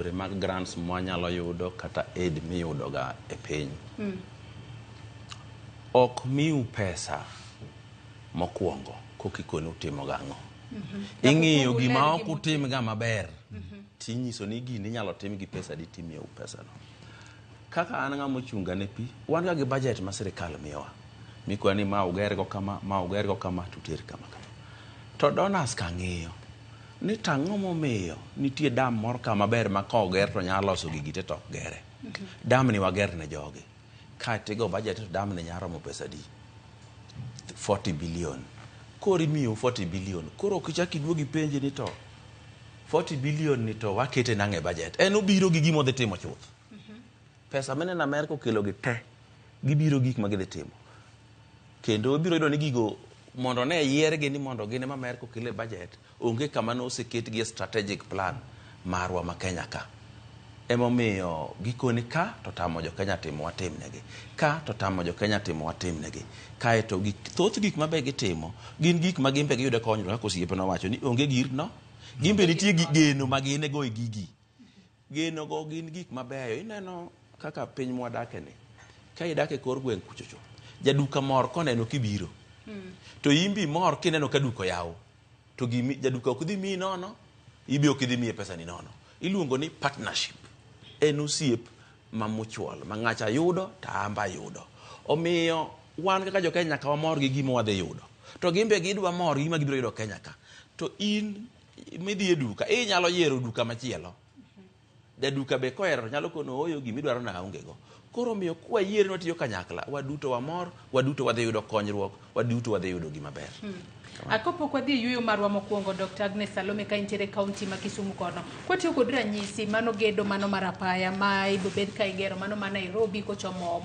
Yore mag grants mwanyalo yudo kata aid miyudoga e piny. Ok miu pesa mokwongo kokikoni utimo gang'o. Ing'iyo Nyaka gima uler ok gima utimga maber, tinyiso ni gini inyalo tim gi pesa adi timiyou pesano. Kaka an ng'ama ochunga ne pi, wan ga gi budget ma sirikal miyowa. Mikwa ni ma ugergo kama, ma ugergo kama, tuter kama kama. To donors ka ng'iyo ni tang'o momiyo nitie dam moro ka maber ma koger to nyalo loso gigi te to ok gere. Dam ni wager ne jogi. Kaeto igo budget to dam ni nyalo romo pesa adi? 40 billion. Koro imiyou 40 billion. Koro ok ichak iduog ipenji ni to 40 billion ni to wakete nang'o e budget. En obiro gi gima odhi timo chuth. Pesa mineno Amerka okelo gi te, gibiro gik ma gidhi timo. Kendo ibiro yudo ni gigo mondo ne yiergi ni mondo gin ema Amerka okel e budget, onge kama ne oseketgi e strategic plan marwa ma Kenya ka. Emomiyo gikoni ka to tamo jo Kenya timo watimnegi. Ka to tamo jo Kenya timo watimnegi. Kaeto gik, thoth gik mabe gitimo gin gik ma gin be giyudo konyruok kaka osiepe nowacho ni onge gir no. Gin be nitie gi geno ma gin go e gigi. Geno go gin gik mabeyo. Ineno kaka piny mwadake ni. Ka idak e kor gweng' kuchocho, jaduka mor koneno kibiro. To in be imor kineno ka duka oyaw. To gimi, jaduka ok dhi miyi nono, ibe ok idhi miye pesa ni nono. Iluongo ni partnership. En osiep ma mutual, ma ng'acha yudo to an be ayudo. Omiyo wan kaka jo Kenya nyaka wamor gi gima wadhi yudo. To gin be gidwa mor gi gima gibiro yudo Kenya ka. To in midhi e duka, inyalo yiero duka machielo. Jaduka be kohero to nyalo kono ooyo gimidwaro no aonge go. Koro omiyo kwayiere ni watiyo kanyakla, waduto wamor, waduto wadhi yudo konyruok, waduto wadhi yudo gima ber. Kapok wadhi e yueyo marwa mokwongo, Dr. Agnes Salome ka intiere e kaunti ma Kisumu kono. Kwatiyo kod ranyisi, mano gedo mano mar apaya ma ibobed ka igero mano ma Nairobi kochomo